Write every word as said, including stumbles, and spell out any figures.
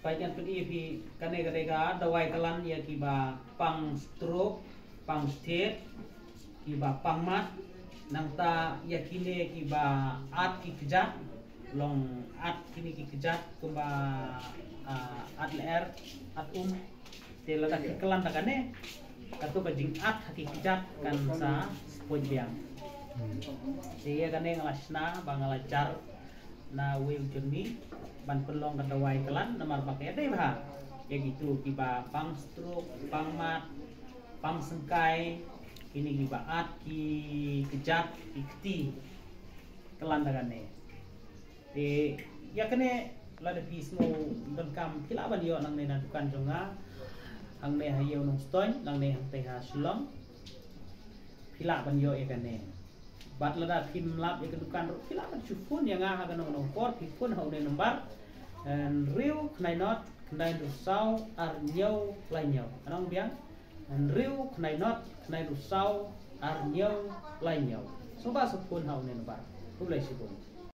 Ba ngan pyni ïa phi, kane ka dei ka dawai klan ïa kiba pang stroke, pang stet, kiba pang mat, nangta ïa kine kiba at ki kjat, long at kine ki kjat kumba, ah, at lyer, at um. Te lada ki klan da kane, kato ka jingat ha ki kjat kan sa spuid biang. Te ïa kane nga la shna ba nga la jar na uwei u jingmih ban pynlong ka dawai klan, namar ba ka ïadei bha ïa kito kiba pang stroke, pang mat, pang syngkai, kine kiba at ki kjat, ki kti, klan da kane. Te ïa kane lada phi sngew donkam phi lah ban ïoh nangne na dukan jong nga, hangne ha Ïew Nongstoiñ, nangne hangtei ha Shillong. Phi lah ban ïoh ïa kane. Bad lada phim lap ïa ka dukan ruh, phi lah ban shu phone ïa nga ha kano kano ka por, phi phone ha une number, hynriew khyndai nod khyndai hynriew saw ar hynñiew lai hynñiew. Ka nong biang, hynriew khyndai nod khyndai hynriew saw ar hynñiew lai hynñiew. Sngewbha shu phone ha une number. Khublei shibun.